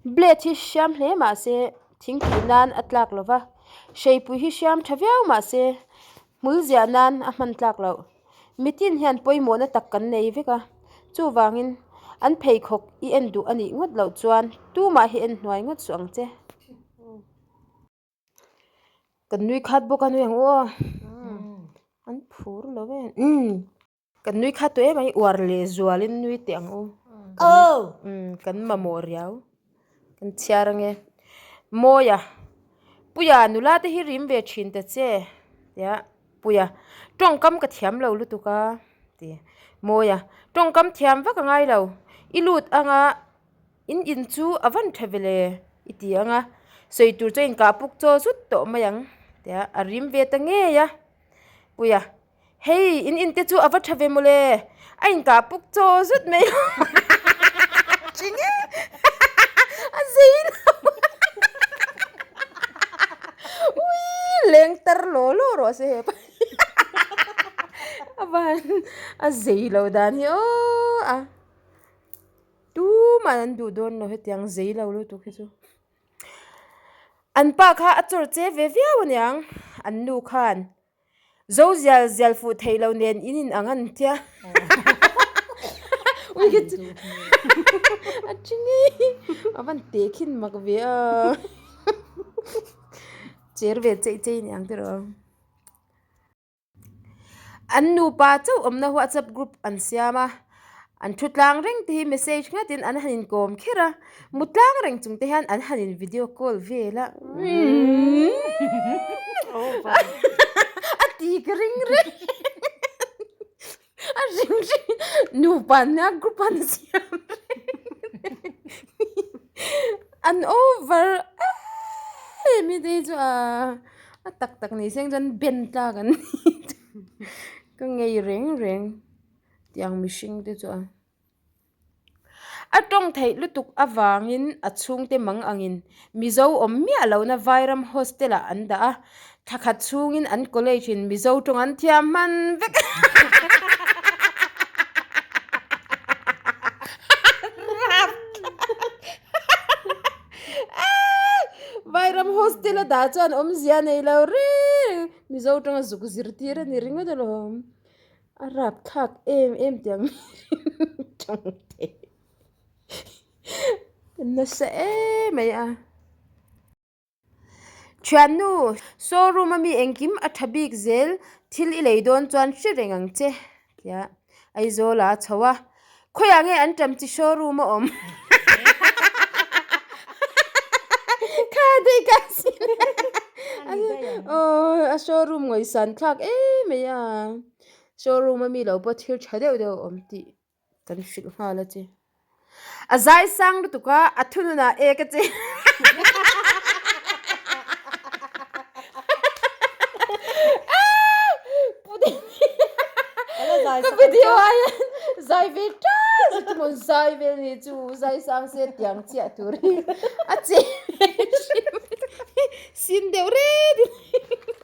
Blade hi hriam hle mahse thing tih nan a tlak lo va, hreipui hi hriam tha viau mahse hmul ziah nan a hman tlak loh. Mitin hian pawimawhna tak kan nei vek a, chuvangin an pheikhawk i en duh a nih ngawt loh chuan tumah hi en hnuai ngawt suh ang che. Kan nui khat bawk a nui ang u aw, an phur lo em umm. Kan nui khat tawh em mai uar leh zualin nui teh ang u. Umm kan mamawh riau kan chhiar ange. Mawia Puia nula te hi rim ve thin ta che tia Puia tawngkam ka thiam lo lutuk a ti Mawia tawngkam thiam vak a ngai lo i lut anga in in chu a van tha vele i ti anga sawi tur chu a inkah puk chaw zut tawh mai ang tia a rim ve ta ngei a Puia. Hei, in in te chu a va tha ve mawle, a inkah puk chaw zut mai lo. Ching e, a zei lo. Ui, leng tar law law rawh se hepa hi. A van, a zei lo dan hi aw a. Tumah an duh dawn lo hetiang zei lo lutuk hi chu. An pa kha a chawr che ve viau aniang, an nu khan. Zo zial zial fuh theih lo nen in in ang an tia. Ui ka chu a thi ngei a van teh khin mak ve a. Cher ve chei chei ni ang tiraw. An nupa chauh awmna WhatsApp group an siam a. An thu tlang reng te hi message nghatin an han inkawm kher a, mu tlang reng chung te hian an han in video call vel a. A ti ka ring reng a ring ring nupa nia group an siam reng an over em em hi chu a a tak tak ni seng chuan ben tlak an ni ka ngei reng reng. Tiang mihring te chu a a tawng theih lutuk avangin a chhungte mang angin Mizo awm miah lohna Vairam hostel ah an dah a, thla khat chhungin an college in Mizo tawng an thiam hman vek a. Vairam hostel a dah chuan awmzia nei lo reng Mizo tawnga zuk zirtir a ni ringawt alawm. A rapthlak em em tiang tang thei nasa em mai a. Thiannu, showroom a mi engkim a tha bik zel thil i lei dawn chuan hre reng ang che tia Aizawl ah a chho a. Khawiah nge an ṭam chi showroom a awm? Kha daih ka sin aw a showroom ngawisan thlak em mai a showroom a mi lo pawh thil tha deuh deuh a awm tih kan hrilh nghal a che a zai sang lutuk a a thununah ek a che. Ka video ah hian zai ve ṭan zet emaw zai vel ni chu zai sang se tiang chiah tur hi a che ve hrim sin deuh ret in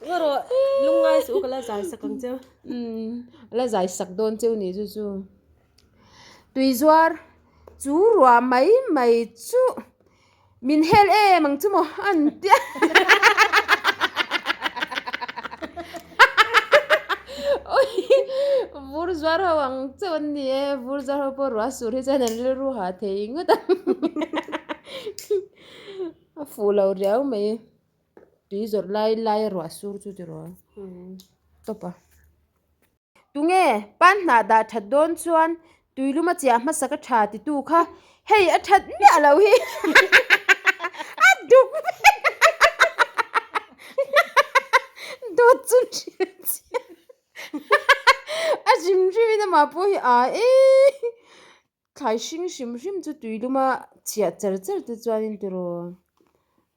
Ngaw rawh lungngai suh u ka la zai sak ang cheu. Umm a la zai sak dawn cheu ni chu chu. Tui zuar chu ruah mai mai chu. Min hel em ang chu maw an ti a. Vur zuar ho ang chauh an ni e, vur zuar ho pawh ruah sur hi chuan an rilru ha thei ngawt ang. A fuh lo riau mai tui zawrh lai lai a ruah sur chu tiraw tawp a. Tunge pan hnah dah that dawn chuan tuilum a chiah hmasa ka tha titu kha hei a that miah lo hi a duk vek dawt chu hrilh chiah a hrim hrim in amah pawh hi a e. Thlai hring hrim hrim chu tui luma chhiah char char te chuanin tiraw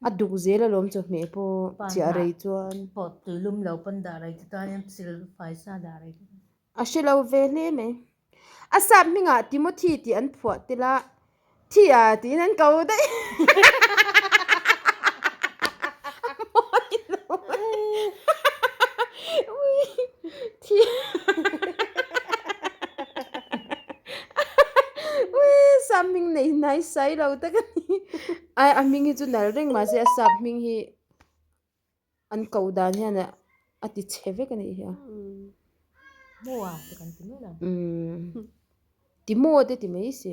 a duk zel alawm chawhmeh pawh chhiah rei chuan. Pawh tui lum lo pawn dah rei te chuanin sil fai sa dah rei te. A hre lo ve hle mai. A sap hmingah Timothy tih an phuah tel a, Thia tiin an ko daih. Ui, sam hming nei nai sa. Sailo tak a ni. Ai a hming hi chu nal reng mahse a sap hming hi an koh dan hian a ti chhe vek a nih hi a. Maw te kan ti mai lo. Ti maw te ti mai se.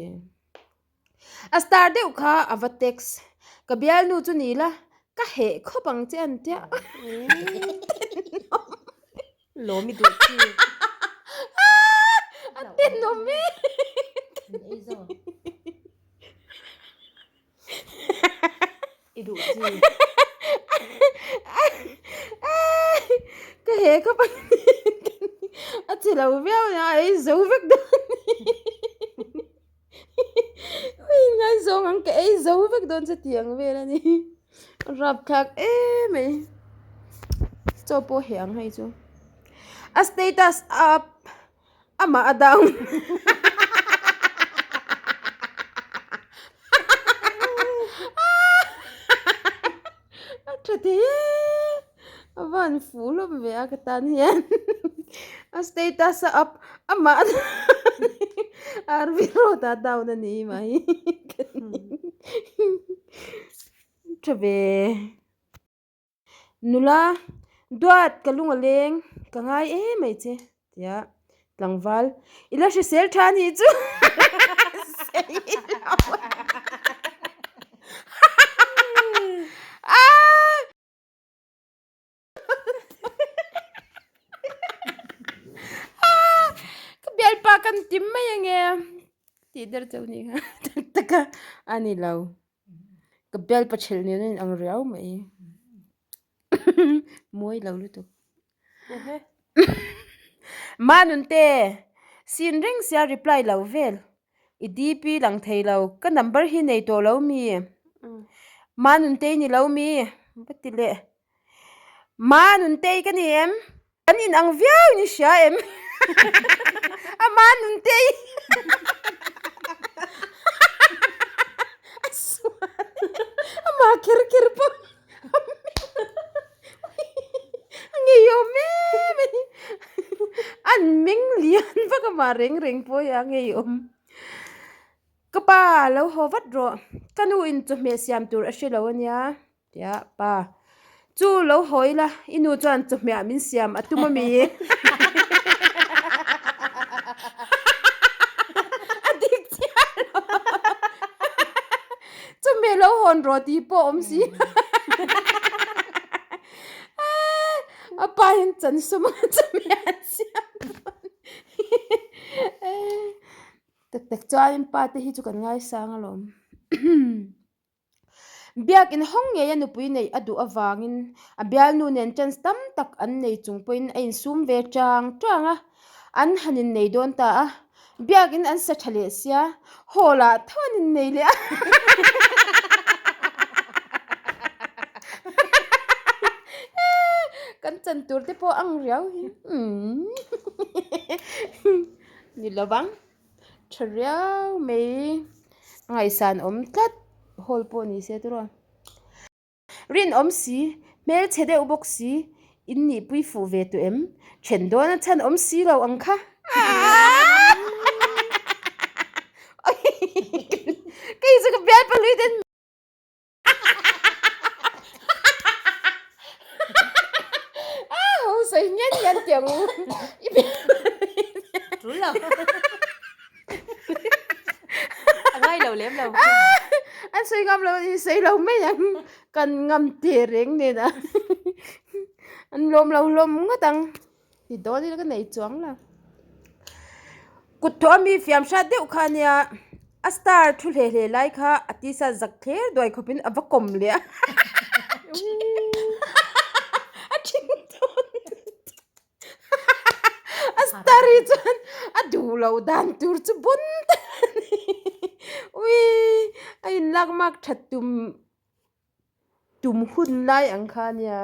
A star deuh kha a va text. Ka bialnu chu ni la, ka heh khawp ang che an tia. Lawm i duh chi. A tenawm e. Ei zo. I duh chi. Ka heh khawp ang a chi lo viau nia a ei zo vek dawn Ui ngaizawng ang ka ei zo vek dawn che tih ang vel a ni. Rapthlak em mai. Chaw pawh heh ang hei chu. A status up amah a down. A tha thei e. A van fuh hlawm ve a ka tan hian. A status a up amah a down. RV road ah down a ni mai. Tha ve. Nula, Duat ka lung a leng, ka ngai em mai che, tia tlangval, I la hrisel tha anih chu Ka bialpa kan tim mai ange tih der chauh ni kha tak tak a a ni lo. Ka bialpa ṭhelh nen a inang riau mai. Mawi lo lutuk. Manunte, sin reng sia reply lo vel. I DP lang thei lo. Ka number hi nei tawh lo mi? Manuntei ni lo mi? Va ti leh. Manuntei ka ni em? Kan inang viau in i hria em? A Manuntei. A sual. Amah kher kher pawh. A ngeiawm em a ni. An meng lian vak a mah reng reng pawh hi a ngeiawm. Ka pa lo haw vat rawh. Ka nu in chawhmeh siam tur a hre lo a nia. Tia pa chu lo haw ila i nu chuan chawhmeh ah min siam a tum a mi? A dik chiah lo. Chawhmeh lo hawn rawh tih pawh a awm si. A pa hian chan sum a chawhmeh an siam dawn. Tak tak chuan pa te hi chu kan ngaisang alawm. Biakin hawng ngei a nupui neih a duh avangin a bialnu nen chance tam tak an nei chung pawhin a insum ve chang chang a, an han innei dawn ta a, biakin an sa tha leh sia, hall ah tho an innei leh a. Kan chan tur te pawh ang riau hi ni lovang. Tha riau mai a ngaihsan awm tlat hall pawh ni se tawrh a rinawm si hmelchhe deuh bawk si in nih pui fuh ve tawh em then dawn a chhan awm si lo ang kha kei chu ka bial pahlui ten A ho sawi ngian ngian tih ang u. Tul lo. A ngai lo lem lo. An sawi ngam lo i sawi lo mai ang. Kan ngam teh reng nen a. An lawm lo hlawm ngawt ang. Ti dawn ila ka nei chuang lo. Kut thawh a mi fiam hrat deuh kha ania a star thu hle hle lai kha a tisa zak thler duai khawpin a va kawm leh a. A thing dawn a star hi chuan a duh loh dan tur chu bawn tak a ni. Ui a inlak mak that tum. Tum hun lai ang kha ania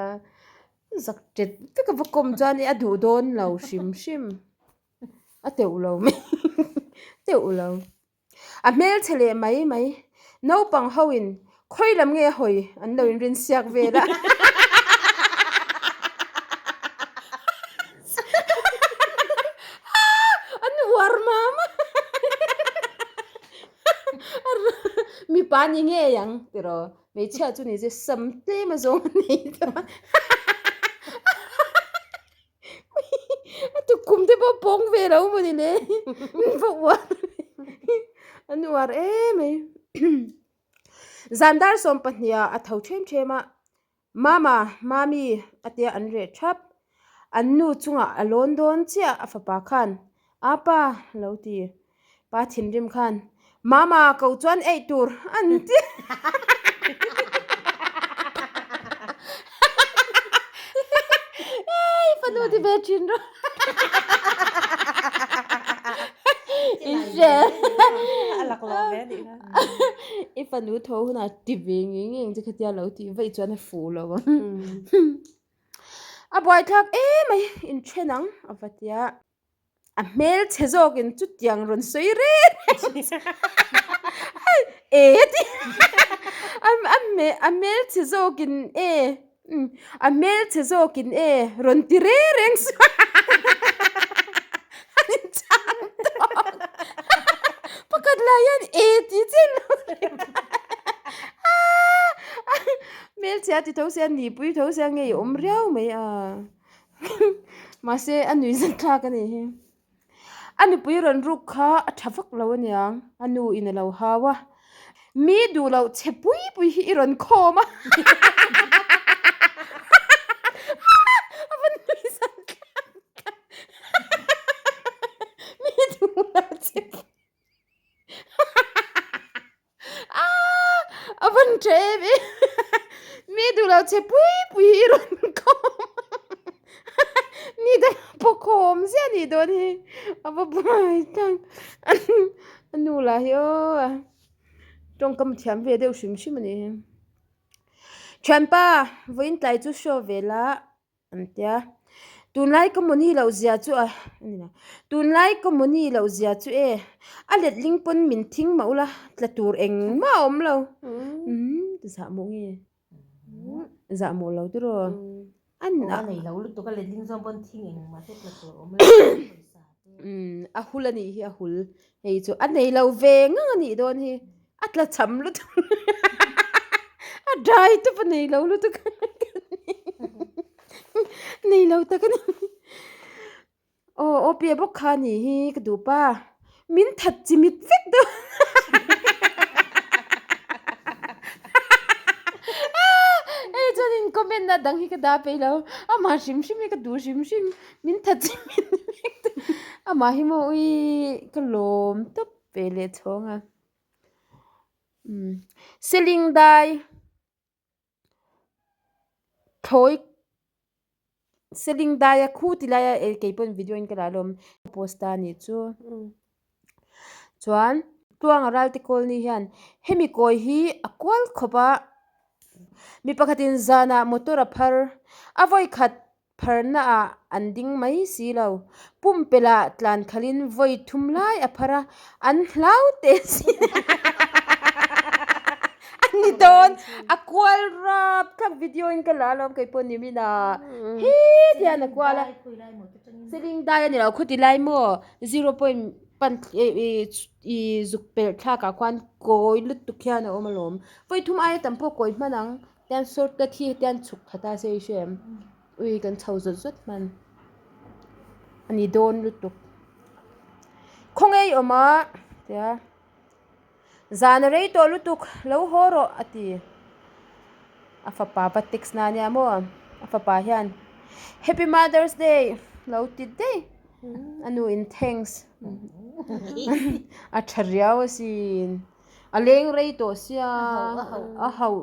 zak tet vek a va kawm chuan a duh dawn lo hrim hrim a teuh lo mai teuh lo a hmelchhe leh mai mai naupang ho in khawi lam nge a hawi an lo in rin siak vel a. An uar mam a. Mi. Mipa ni ngei ang tiraw hmeichhia chu ni se sam tlem a zawng a nei tawh a a tukkhum te pawh pawng ve lo maw ni le va uar an uar em mai zan dar sawm pahnih ah a tho them them a mama mami a tia an reh thap an nu chungah a lawn dawn chiah a fapa khan apa lo ti Pa thinrim khan, Mama ko chuan ei tur an ti. Ei, fanu ti ve thin rawh. I hre. A lak lo ve anih kha. I fanu tho hunah ti ve ngei ngei ang che khatia lo tih vaih chuan a fuh lo ang. A buaithlak emai, inthen ang a va tia. A hmelchhe zawkin chutiang rawn sawi reng e ti a hmelchhe zawkin e a hmelchhe zawkin e rawn ti reng reng suh a inchang tawk pakhat lah hian e tih chiah lo hmelchhe a ti tho sia nipui tho sia ngei awm riau mai a. Mahse a nui zet thlak a nih hi. A nupui rawn ruk kha a tha vak lo aniang a nu in a lo hau a. Mi duh loh che pui pui hi i rawn khawm a. A va nui zet thlak tak. Mi duh loh che pui. A van tha em em mi duh lo che pui pui hi i rawn khawm mi dang pawh khawm ziah a nih dawn hi a va buai tlang a nu lah hi aw tawngkam thiam ve deuh hrim hrim a ni hi thianpa vawiin tlai chu show ve la. An ti a, tunlai ka mawni loh zia chu a ani lo, tunlai ka mawni loh zia chu e a letling pawn min thing mah ula tla tur engmah a awm lo umm zah mawh nge zah mawh lo tiraw a a nei lo lutuk a letling zawng pawn thing engmah te tla tur a awm lo umm a hul a nih hi a hul hei chu a nei lo ve ngang a nih dawn hi a tla cham lutuk a dry te pawh nei lo lutuk nei lo tak a ni aw aw piah bawk kha a nih hi ka duh pa min that chimit vek dawn hei chuanin comment na dang hi ka dah peih lo amah hrim hrim hi ka duh hrim hrim min that chimit vek dawn amah hi maw ui ka lawm tawp ve leh chhawng a. Seling dai thlawi seling dai a khu ti lai a eh kei pawn video in ka la alawm post ta anih chu chuan tluanga ral te colony hian hemi kawi hi a kual khawp a mi pakhatin zanah motor a phar a vawi khat Pharna ah an ding mai si lo. Pumpelh ah tlan khalh in vawi thum lai a phar a, an hlau teh si a ni dawn. A kual rap thlak video in ka la alawm kei pawh ni min a hit hian a kual a. Seling dai a ni lo khuti lai maw zero point pan i zuk pelh thlak ah khuan kawi lutuk hian a awm alawm. Vawi thum aia tam pawh kawi hman ang. Tian short cut hi tian chhuk khat a sei hre em ui kan chho zawt zawt hman a ni dawn lutuk khawnge i awm a tia zan a rei tawh lutuk lo haw rawh a ti a fapa va text na ania maw a fapa hian happy mother's day lo ti daih a nu in thanks a tha riau asin. A leng rei tawh sia a hauh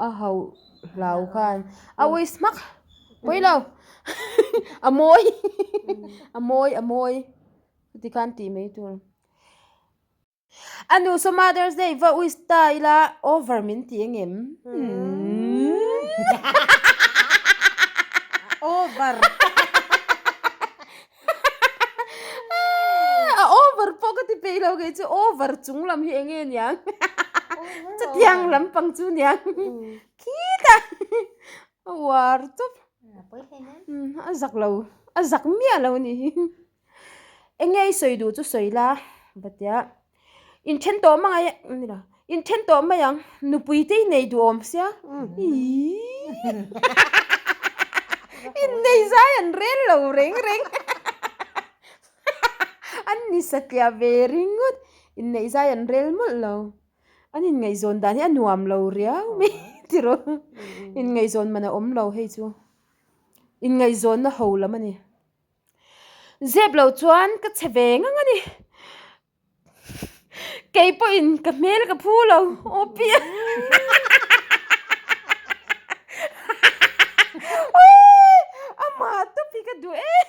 a hauh hlau khan a uis hmak pawi lo a mawi a mawi a mawi ti khan tih mai tur a nu saw mother's day va uis ta ila over min ti engem over A over pawh ka ti peih lo kei chu over chung lam hi eng nge niang chutiang lampang chu niang khitah a uar chawp a zak lo a zak miah lo a nih hi eng nge i sawi duh chu sawi la va tia inthen tawh hmangaih a ni lo. Inthen tawh mai ang, nupui te i nei duh awm sia. Iiii. Innei zai an rel lo reng reng. An ni satliah ve ringawt. Inneih zai an rel mawlh lo. An inngaihzawn dan hi a nuam lo riau mai tiraw. Inngaihzawn man a awm lo hei chu. Inngaihzawnna ho lam a ni. Zep lo chuan ka che ve ngang a ni. Kei pawhin ka hmel ka phu lo aw pi a Amah tawp hi ka duh em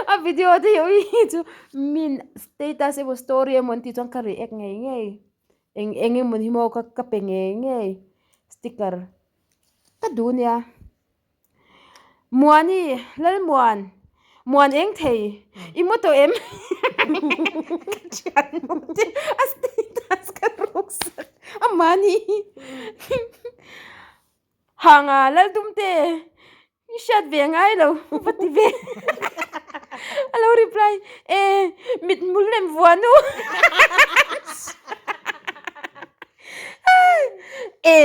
A video te hi ui chu min status emaw story emaw an tih chuan ka react ngei ngei. Eng eng emaw hi maw ka pe ngei ngei sticker ka duh nia. Muani, Lalmuan, Muan eng thei, i mu tawh em? Ka thiannu te a status ka ruk sak a mahni hanga Laldum te i hriat ve ngai lo va ti ve a lo reply e mithmul lem vuanu e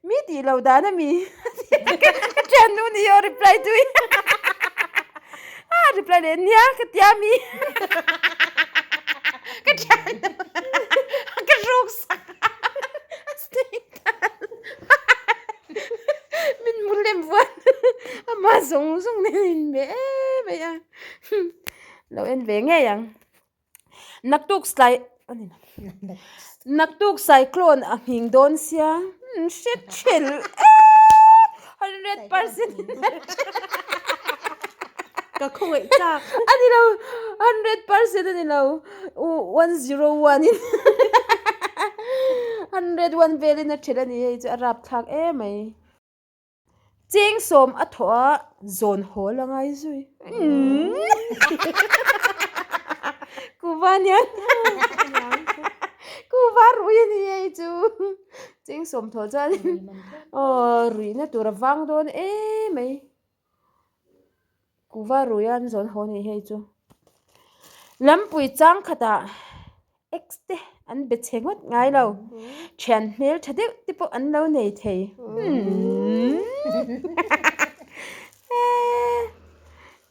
Mi tih lo dan a mi? Ka thiannu ni aw reply tu i. A reply leh nia ka tia mi. Ka thiannu ka ruk sak a status. Min hmu lem vuan amah zawng zawng nen a inbe em mai a. Lo en ve ngei ang. Naktuk slai Naktuk cyclone a nghing dawn sia hre thelh e 100% Ka khawngaih chak. A ni lo 100% a ni lo 101 in 101 velin a thelh a ni hei chu a rapthlak emai. Cheng sawm a thawh a, zawn hawl a ngai zui. Kuva aniang. Kuva rui a ni hei chu. Cheng sawm thawh chuan aw ruihna tur a vang dawn em mai. Kuva rui a an zawn haw a ni hei chu. Lampui chang khatah. Ex te an be chhe ngawt ngai lo. Thian hmel tha deuh te pawh an lo nei thei.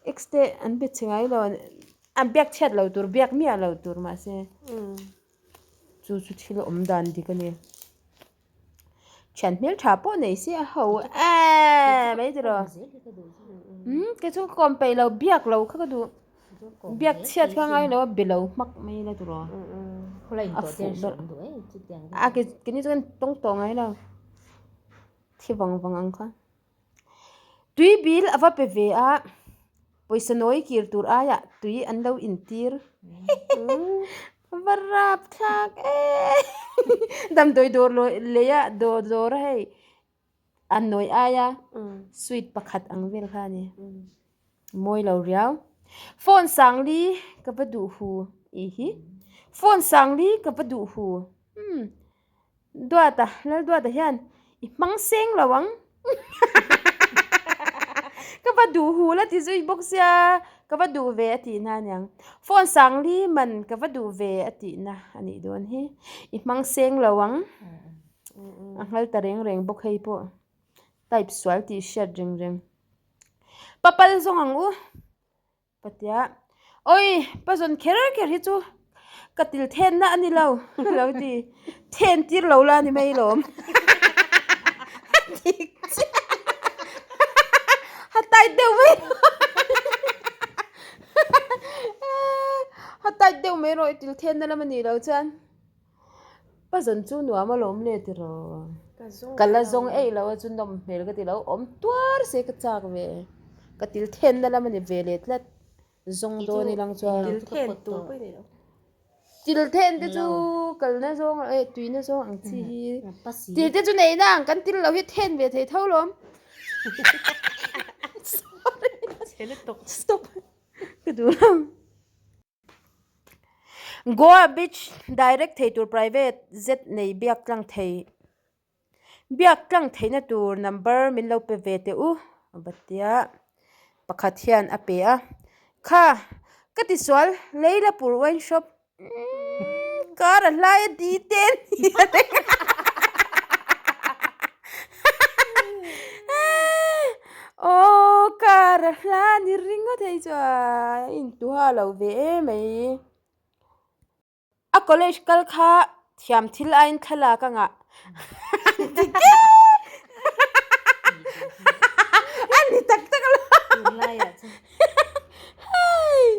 Ex te an be chhe ngai lo. An biak chhiat lo tur, biak miah lo tur mahse chu chu thil awm dan dik a ni. Thian hmel tha pawh nei se a ho eee mai tiraw. Umm kei chu ka kawm peih lo biak lo kha ka duh. Biak chhiat kha ngai lo a be lo hmak mai ila tiraw. A fuh ber a ke keini chuan tawng tawh ngai lo thi vang vang ang kha. Tui bil a va pe ve a pawisa nawi kir tur aiah tui an lo intir va rap thlak em damdawi dawr lei a dawr dawr a hei a nawi aia sweet pakhat ang vel kha a ni mawi lo riau phone sangli ka va duh hu tih hi phone sangli ka va duh hu umm. Duata, Lal Duata hian i hmang seng lo ang. Ka va duh hul a ti zui bawk sia, ka va duh ve a tihna a niang. Phone sang li man ka va duh ve a tihna a nih dawn hi. I hmang seng lo ang. A nghal ta reng reng bawk hei pawh. Type sual tih hriat reng reng. Papal zawng ang u. Patia, Awi, pa zawn kher kher hi chu ka til thenna a ni lo, ka lo ti. Then tir lo la ni mai lawm. A dik chiah. Ha tight deuh mai rawh. Ha tight deuh mai rawh i til thenna lam a nih loh chuan. Pa zawn chu nuam alawm le tiraw. Ka la zawng eih lo a chu nawm hmel ka ti lo awm tuar se ka chak ve. Ka til then na lam a ni ve leh tlat. Zawng dawn ilang chuan. Til then tur pawh i nei lo. Til then te chu kalna zawng eh tuina zawng ang chi hi. Til te chu neih na ang kan til lo hi then ve thei tho lawm. Sorry. Stop. Ka duh lo. Goa Beach direct thei tur private jet nei biak tlang thei biak tlang theihna tur number min lo pe ve teh u va tia pakhat hian a pe a kha ka tisual Leilapur wine shop umm. Kar a hlai a ti te a ni a reng a. Aw kar a hla a ni ringawt hei chu a intuha lo ve em mai. A college kal kha thiam thil aiin thlalak a ngah a ni tak tak lo hei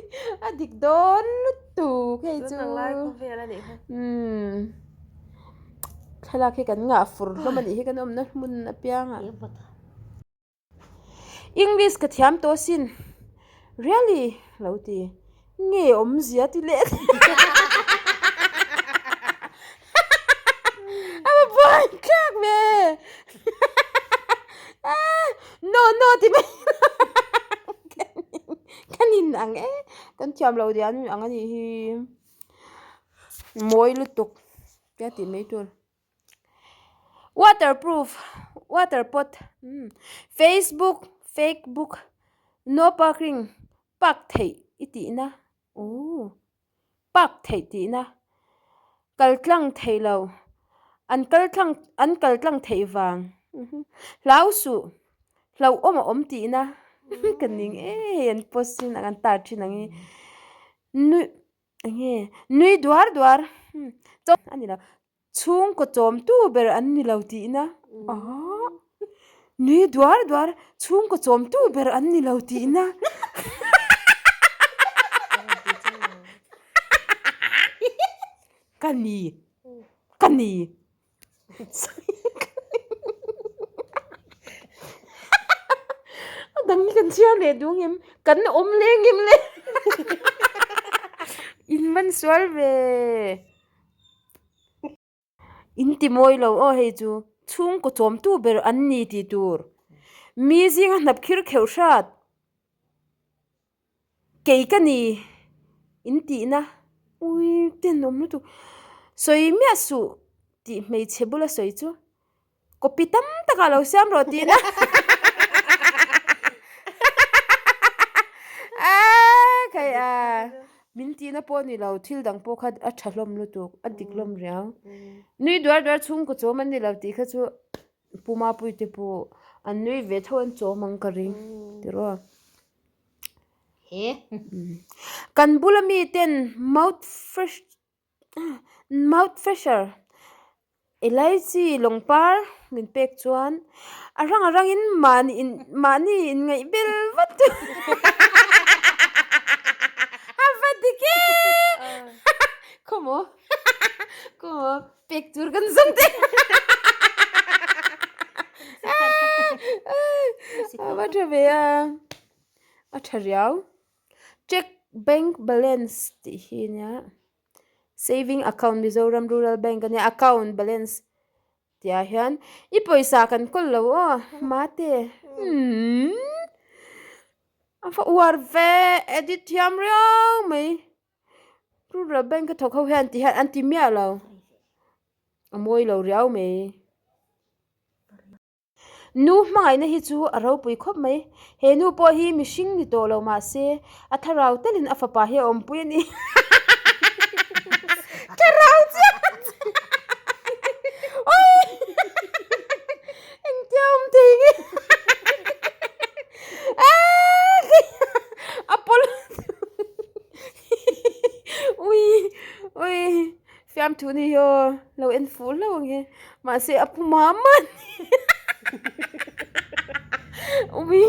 a dik dawn lutuk hei chu umm thlalak hi kan ngah fur hlawm a nih hi kan awmna hmun apiangah. English ka thiam tawh asin really lo ti nge awmzia ti leh a va buai thlak ve no no ti mai ka nin ang e kan thiam lo dian ang a nih hi mawi lutuk tia tih mai tur. Waterproof water pot facebook fake book no parking park theih i tihna ooh park theih tihna kal tlang theih lo an kal tlang an kal tlang theih vang hlau suh hlauhawm a awm tihna ka ning em hei an post in an tar thin ang hi nuih. Enge nui duar duar a ni lo chhungkaw chawmtu ber an ni lo tihna aah nui duar duar chhungkaw chawmtu ber an ni lo tihna ka ni ka ni. A dang hi kan chhiar leh duh ngem kan awm leh ngem le in man sual ve in ti mawi lo aw hei chu chhungkaw chawmtu ber an ni tih tur mi zinga hnap khir kheuh hrat. Kei ka ni in tihna ui tenawm lutuk sawi miah suh tih hmeichhe bula sawi chu copy tam takah lo siam rawh tihna aaa khai a min tihna pawh a ni lo thil dang pawh kha a tha hlawm lutuk a dik hlawm riau nui duar duar chhungkaw chawm an ni lo tih kha chu Pu Mapuite pawh an nui ve tho an chawm ang ka ring tiraw. Kan bula mi ten mouth fresh mouth fresher elaichi lawngpar min pek chuan a rang a rangin mahni in mahni in ngaih bel vat a va dik e khawmaw khawmaw pek tur kan zawng te a va tha ve a a tha riau check bank balance tih hi a nia saving account Mizoram rural bank a nia account balance tih ah hian i pawisa kan kawl lo aw mate umm a va uar ve edit thiam riau mai. Rural bank a thawk ho hian ti hian an ti miah lo a mawi lo riau mai nu hmangaihna hi chu a ropui khawp mai he nu pawh hi mihring ni tawh lo mahse a thlarau telin a fapa hi a awmpui a ni thlarau chiah awii engtia awm thei nge a pawl. Ui ui fiamthu ni hi aw lo en fuh hlauh ang e mahse a pu mam a ni ui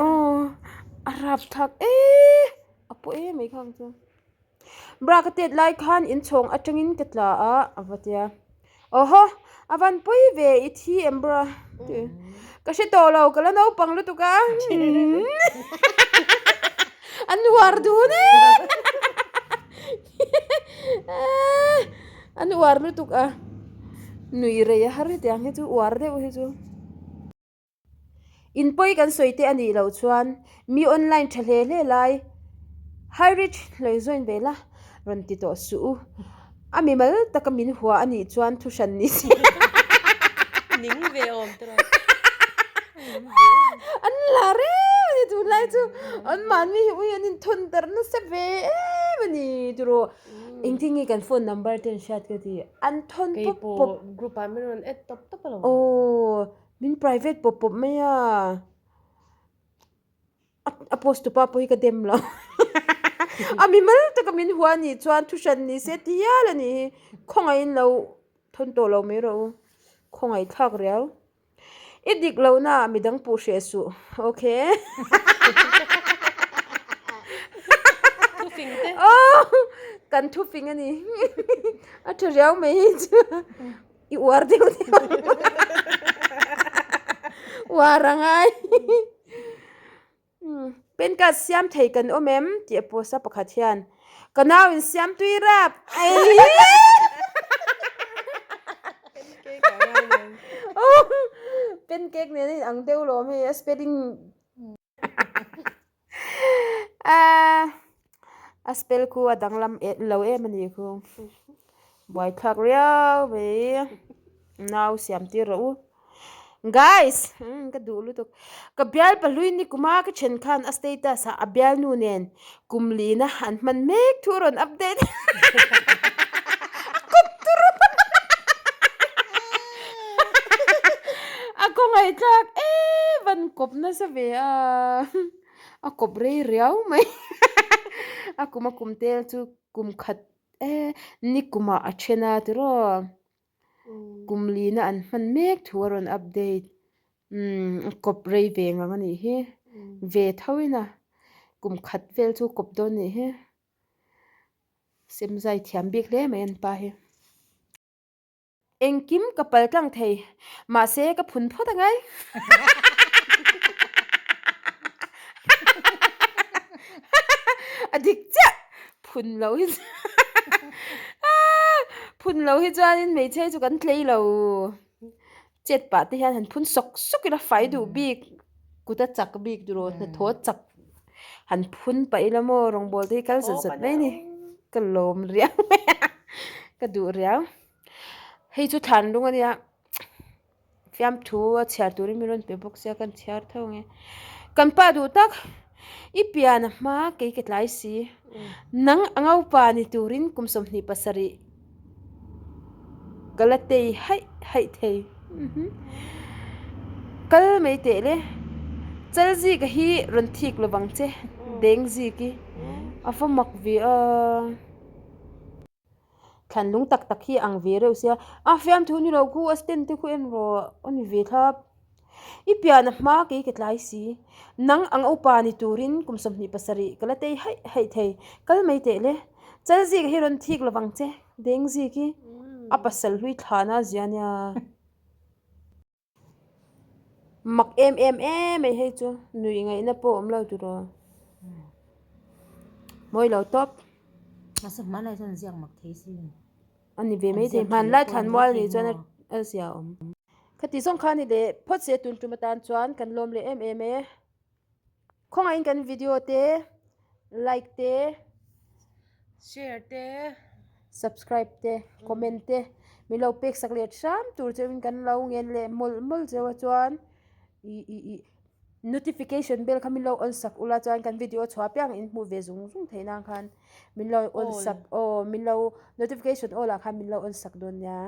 aw a rap thlak e a paw em mai kha ang chu bra ka tet lai khan inchhawng atangin ka tla a a va tia aw haw a van pawi ve i thi em bra ka hre tawh lo ka la naupang lutuk a an uar dun e an uar lutuk a nui rei a har hetiang hi chu uar deuh hi chu. In pawi kan sawi te a nih loh chuan mi online tha hle hle lai High Ridge lo join ve la rawn ti tawh suh u. A mimal taka min hua a nih chuan thu hran ni se. Ning ve awm te rawh. An la reu a ni tunlai chu an mahni hi ui an inthawn darh nasa ve em. em a ni tiraw. Engtin nge kan phone number te an hriat ka ti. An thawn pawp pawp. Keipawh group ah min rawn add tawp tawp alawm. Aw min private pawp pawp mai a. A post tupa pawh hi ka dem lo. A mi mal taka min hua anih chuan thu hran ni se ti hial a nih hi. Khawngaihin lo thawn tawh lo mai rawh u. Khawngaih thlak riau. I dik lohna ah midang puh hreh suh. Okay. Thufing te. Aw kan thufing a ni. A tha riau mai hi chu. I uar deuh deuh ang. Uar a ngai. Pen card siam thei kan awm em tih a post a pakhat hian ka nau in siam tui rap. Pancake nen a in ang deuh lawm hei a spelling A spell khu a danglam lo em a nih khu. Buaithlak riau mai. Nau siam tir rawh u. Guys! Ka duh lutuk. Ka bial pahlui ni kuma ka then khan a status ah a bialnu nen kum lina an hman mek thu a rawn update. A kawp tur a! A kawngaihthlak em an kawp nasa ve a a kawp rei riau mai a kum a kum tel chu kum khat e ni kumah a then a tiraw kum lina an hman mek thu a rawn update umm a kawp rei ve ngang a nih hi ve tho in a kum khat vel chu kawp dawn a nih hi semzai thiam bik hle mai an pa hi. Engkim ka pal tlang thei, mahse ka phun phawt angai. A dik chiah, phun lo hi phun lo hi chuanin hmeichhe chu kan tlei lo. Chet pah te hian han phun sawk sawk ila fai duh bik, kut a chak bik duh rawh, hnathawh a chak han phun pah ila maw rawngbawl te hi kal zat zat mai a ni. Ka lawm riau mai a, ka duh riau. Hei chu thlan lung a nia, fiamthu a chhiar turin min rawn pe bawk sia kan chhiar tho ang e. Kan pa duh tak, i pian a hma kei ka tlai si, nang a ngaupa ni turin kum 27 Ka la tei haih haih thei. Kal mai teh le. Chal zika hi rawn thik lovang che. Deng zik hi a va mak ve a. Thlan lung tak tak hi a ang ve reuh sia. A fiamthu ni lo khu a stand te khu en rawh a ni ve thlap. I pian a hma kei ka tlai si. Nang ang upa ni turin kum 27 ka la tei haih haih thei. Kal mai teh le. Chal zik hi rawn thik lovang che. Deng zik hi a pasal hlui thlana a zia nia. Mak em em em mai hei chu nuih ngaihna pawh awm lo tiraw. Mawi lo tawp. Mahse hmanlai chuan ziak mak thei si. A ni ve mai thei. Hmanlai thlan mual nih chuan a zia awm. Khati zawng kha a ni leh phawt se tun tum atan chuan kan lawm leh em em e. Khawngaihin kan video te like te, share te, subscribe te, comment te min lo pek sak leh hram tur cheuhin kan lo ngen leh mawlh mawlh cheu a chuan ih ih ih notification bell kha min lo on sak ula chuan kan video chhuah apiang in hmuh ve zung zung theih nan khan min lo on sak aw min lo notification all ah khan min lo on sak dawn nia.